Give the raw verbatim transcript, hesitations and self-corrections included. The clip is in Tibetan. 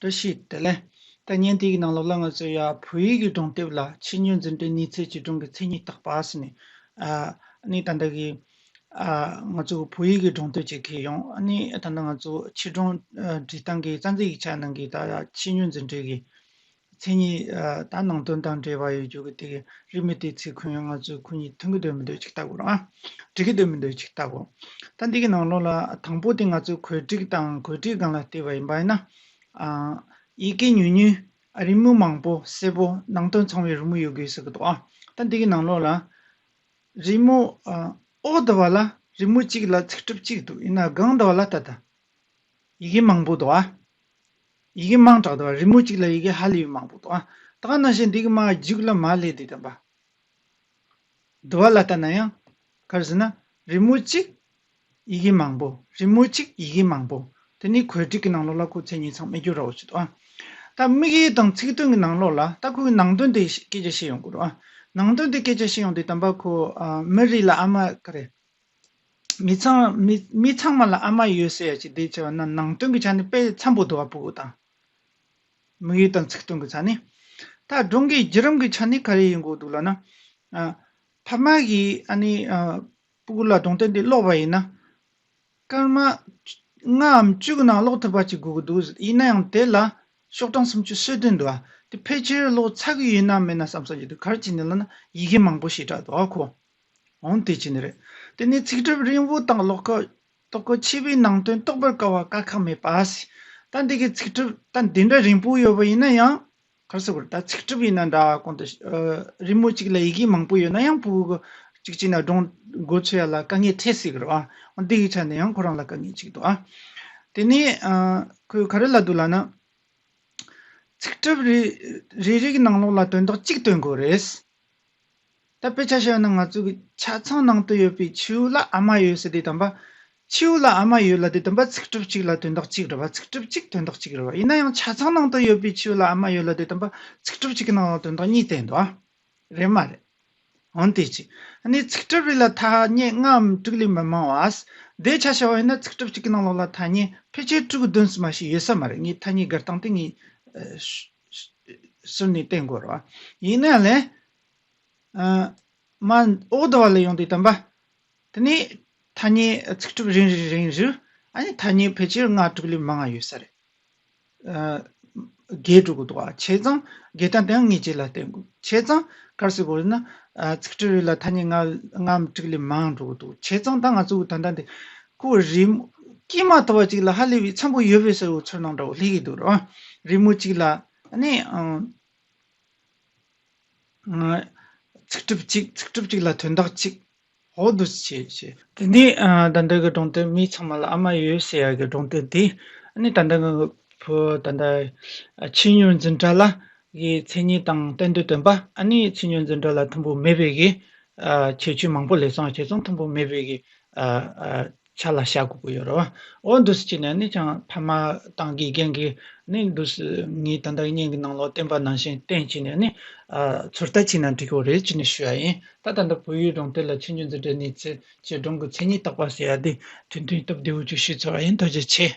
བཀྲ་ཤིས་བདེ་ལེགས། ད་བརྙན་དེ་གི་ནང་ལོགས་ལ་ང་ཚོ་ཡ་བོད་ཡིག་གི་སྒྲུང་དེབ་ལ་ཆེས་ཉུང་འཛིན་གྲྭའི་གནས་ཚུལ་བྱིས་སྒྲུང་གི་མཚན་ཉིད་བརྟག་པ་ཟེར་ནས། ཨ་ནི་ད་ལྟ་གི་ཨ་ང་ཚོ་བོད་ཡིག་གི་སྒྲུང་དེབ་ཅིག་ཁྱེར་ཡོང་། ཨ་ནི་ད་ལྟ་ང་ཚོ་བྱིས་སྒྲུང་ཨ་འབྲི་སྟངས་ཀྱི་རྩ་འཛིན་ཡིག་ཆ་ནང་གི་ད་ཆེས་ཉུང་འཛིན་གྲྭའི་གི་མཚན་ཉིད་ཨ་ད་ནང་དོན་དང་འབྲེལ་བ་ཡོད་རྒྱུ་གི་དེ་གི་རིས་མེད་དེ་ཚིག་ཁོ་ཡང་ང་ཚོས་ཁོ་གཉིས་མཐུན་གི་འདུག་མི་འདུག་ཅིག་ལྟ་དགོས་རེད། ཨ་འགྲིག་གི་འདུག་མི་འདུག་ཅིག་ལྟ་དགོས། ད་འདི་གི་ནང་ལོགས་ལ་དང་པོ་དེ་ང་ཚོས་གོལ་སྒྲིག་དང་གོལ་སྒྲིག་སྒང་ལ་བལྟས་པ་ཡིན་པ་ཡིན་ན། ཨ་ཡི་གེ་ཉུང་ཉུང་། རི་མོ་མང་པོ། གསལ་པོ། ནང་དོན་ཚང་བའི་རི་མོ་ཡོད་དགོས་ཟེར་གི་འདུག། ཨ་ད་འདི་གི་ནང་ལོགས་ལ་རི་མོ་ཨ་འོག་དུ་བ་ལ་རི་མོ་གཅིག་ལ་ཚིག་གྲུབ་གཅིག་འདུག། ཡིན་ན་སྒང་དུ་བ་ལ་ད་ལྟ་ཡི་གེ་མང་པོ་འདུག། ཨ་ཡི་གེ་མང་དྲགས་འདུག། རི་མོ་གཅིག་ལ་ཡི་གེ་ཧ་ལས་པའི་མང་པོ་འདུག། ཨ་ད་ག་ནང་བཞིན་འདི་གི་མ་རྒྱུགས་ལ་མ་ལས་དེ་དམ་པ། འདུ་བ་ལ་ལྟ་ན་ཡང་། ག་རེ་ཟེར་ན། རི་མོ་གཅིག་ཡི་གེ་མང་པོ། རི་མོ་གཅིག་ཡི་གེ་མང་པོ། དེ་ནི་གོལ་སྒྲིག་གི་ནང་ལོགས་ལ་ཁོ་མཚན་ཉིད་ཚང་མེད་རྒྱུ་ར་འོ་ཅི་འདུག། ཨ་ད་དམིགས་ཡུལ་དང་ཚིག་དོན་གྱི་ནང་ལོགས་ལ་ད་ཁོའི་ནང་དོན་དེ་སྐད་ཆ་བཤད་ཡོང་དགོས་རེད། ཨ་ནང་དོན་དེ་སྐད་ཆ་བཤད་ཡོང་དུས་དམ་པ་ཁོ་ཨ་མི་རེ་ལ་ཨ་མ་ག་རེ། མི་ཚང་མི་མི་ཚང་མ་ལ་ཨ་མ་ཡོད་ཟེར་ཡ་ཅིག་དེ་བྱས་པ་ན་ནང་དོན་གྱི་ཆ་ནས་དཔེ་འཚམ་པོ་འདུག། ཨ་སྤུ་གུ་དང་། དམིགས་ཡུལ་དང་ཚིག་དོན་གྱི་ཆ་ནས། ད་སྒྲུང་གི་བརྒྱུད་རིམ་གྱི་ཆ་ནས་ག་རེ་ཡིན་དགོས་འདུག་ལབ་ན། ཨ་ཕ་མ་གིས་ཨ་ནི་ཨ་སྤུ་གུ་ལ་སྒྲུང་དེབ་འདི་ཀློག་པ་ཡིན་ན། སྐར་མ་ལྔའམ་བཅུ་གི་ནང་ཀློག་ཐུབ་པ་ཅིག་དགོས་ཀྱི་འདུག། ཡིན་ན་ཡང་དེ་ལ་ཤོག་གྲངས་སུམ་ཅུ་སོ་བདུན་འདུག། ཨ་དེ་ཕལ་ཆེར་ཀློག་ཚར་གི་ཡོད་ན་མེད་ན་བསམ་བསམ་གྱི་འདུག། ག་རེ་བྱས་ནས་ལབ་ན་ཡི་གེ་མང་པོ་ཞེ་དྲག་འདུག། ཨ་ཁོ། འོང་དེ་བྱས་ནས་རེད། དེ་ནས་ཚིག་གྲུབ་རིང་པོ་དང་ཀློག་ཁག་རྟོགས་གོ་ཆེ་བའི་ནང་དོན་རྟོགས་པར་དཀའ་བ་དཀའ་ཁག་མེད་པ། ད་འདི་གི་ཚིག་གྲུབ་ད་འདི་འདྲ་རིང་པོ་ཡོད་པ་ཡིན་ན་ཡང་། ག་རེ་ཟེར་དགོས་རེད། ད་ཚིག་གྲུབ་ཡིན་ན་འདྲ་གོང་དུ་ཨ་རི་མོ་གཅིག་ལ་ཡི་གེ་མང་པོ་ཡོད་ན་ཡང་སྤུ་གུ་གཅིག་གཅིག་ན་སྒྲུང་འགོ་ཚུགས་ཡ་ལ་དཀའ་ངལ་འཕྲད་སྲིད་ཀྱི་རེད་བ། འདི་གི་ཆ་ནས་ཡང་ཁོ་རང་ལ་དཀའ་ངལ་གཅིག་འདུག། ཨ་དེ་ནས་ཨ་ཁོས་ག་རེ་ལབ་འདུག་ལབ་ན། ཚིག་གྲུབ་རེ་རེ་རེ་གི་ནང་ལོགས་ལ་དོན་དག་གཅིག་སྟོན་དགོས་རེད། ད་དཔེ་ཆ་བཞག་ན་ང་ཚོ་གི་ཆ་ཚང་ནང་དུ་ཡོད་པའི་ཁྱེའུ་ལ་ཨ་མ་ཡོད་ཟེར་དུས་དམ་པ། ཁྱེའུ་ལ་ཨ་མ་ཡོད་ལབ་དུས་དམ་པ་ཚིག་གྲུབ་གཅིག་ལ་དོན་དག་གཅིག་རེད་བ། ཚིག་གྲུབ་གཅིག་དོན་དག་གཅིག་རེད་བ། ཡིན་ན་ཡང་ཆ་ཚང་ནང་དུ་ཡོད་པའི་ཁྱེའུ་ལ་ཨ་མ་ཡོད་ལབ་དུས་དམ་པ་ཚིག་གྲུབ་གཅིག་གི་ནང་ལ་དོན་དག་གཉིས་བསྟན་འདུག། ཨ་རེད་མ་རེད། འོན་ཏེ་ཅི། ཨ་ནི་ཚིག་གྲུབ་རེ་ལ་ཐ་སྙད་ལྔའམ་དྲུག་ལས་མི་མང་བ། དེ་ཆ་བཞག་པ་ཡིན་ན་ཚིག་གྲུབ་གཅིག་གི་ནང་ལོགས་ལ་ཐ་སྙད་ཕལ་ཆེར་དྲུག་བདུན་ཙམ་ཞིག་ཡོད་ས་མ་རེད། ངས་ཐ་སྙད་བགར་སྟངས་དེ་ངས་ཨ་ཟུར་ནས་བསྟན་དགོས་རེད་བ། ཡིན་ན་ལས། ཨ་མ་འོག་དུ་བ་ལ་ཡོང་དུས་དམ་པ། དེ་ནས་ཐ་སྙད་ཚིག་གྲུབ་རིང་རིང་རིང་རིང་། ཨ་ནི་ཐ་སྙད་ཕལ་ཆེར་ལྔ་དྲུག་ལས་མང་བ་ཡོད་ས་རེད། ཨ་རྒས་འགྲོ་གི་འདུག། ཨ་བྱས་ཙང་རྒས་སྟངས་དེའང་ངེས་ཅན་ལ་བརྟེན་དགོས། བྱས་ཙང་ག་རེ་ཟེར་དགོས་རེད་ན། ཨ་ཚིག་གྲུབ་རེ་ལ་ཐ་སྙད་ལྔ་ལྔའམ་དྲུག་ལས་མང་འགྲོ་གི་འདུག། བྱས་ཙང་ད་ང་ཚོ་གི་ད་ལྟ་འདི་ཁོ་རིམ་སྐྱེས་མ་ཐག་པ་ཅིག་ལ་ཧ་ལས་པའི་འཚམ་པོ་ཡོད་པའི་ས་འོ་ཚོར་སྣང་འདྲ་བོ་སླེབས་ཀྱི་འདུག་ར། རི་མོ་གཅིག་ལ་ཨ་ནི་ཨ་ཚིག་གྲུབ་གཅིག། ཚིག་གྲུབ་གཅིག་ལ་དོན་དག་གཅིག། འོ་འདུག་སེ་བྱས་བྱས། དེ་ནས་ཨ་ད་ལྟ་གི་སྒྲུང་དེབ་མི་ཚང་མ་ལ་ཨ་མ་ཡོད་ཟེར་ཡ་གི་སྒྲུང་དེབ་དེ། ཨ་ནི་ད་ལྟ་གི་བུ་ད་ལྟ་ཆེས་ཉུང་འཛིན་གྲྭ་ལ་གི་མཚན་ཉིད་དང་བསྟན་དོན་སྟོན་པ། ཨ་ནི་ཆེས་ཉུང་འཛིན་གྲྭ་ལ་མཐུན་པོ་མེད་པའི་གི་ཨ་ཁྱད་ཆོས་མང་པོ་སླེབས་སོང་། བྱས་ཙང་མཐུན་པོ་མེད་པའི་གི་ཨ་ཨ་ཆ་ལ་བཞག་དགོས་ཀྱི་ཡོད་རེད་བ། འོ་འདུག་སེ་བྱས་ནས་ནི་ཅང་ཕ་མ་དང་དགེ་རྒན་གྱིས་ནི་འདུག་སེ་ངས་ད་ལྟ་བརྙན་གྱི་ནང་ལོགས་བསྟན་པ་ནང་བཞིན་བསྟན་བྱས་ནས་ནི་ཨ་ཚོད་ལྟ་བྱས་ན་འགྲིག་གི་རེད་ཅེས་ནས་ཞུ་ཡ་ཡིན། ད་ད་ལྟ་བོད་ཡིག་སྒྲུང་དེབ་ལ་ཆེས་ཉུང་འཛིན་གྲྭའི་གནས་ཚུལ་བྱིས་སྒྲུང་གི་མཚན་ཉིད་བརྟག་པ་ཟེར་ཡ་འདི་ཐུང་ཐུང་སྟབས་བདེ་བོ་ཅིག་ཞུས་ཚར་བ་ཡིན། ཐུགས་རྗེ་ཆེ།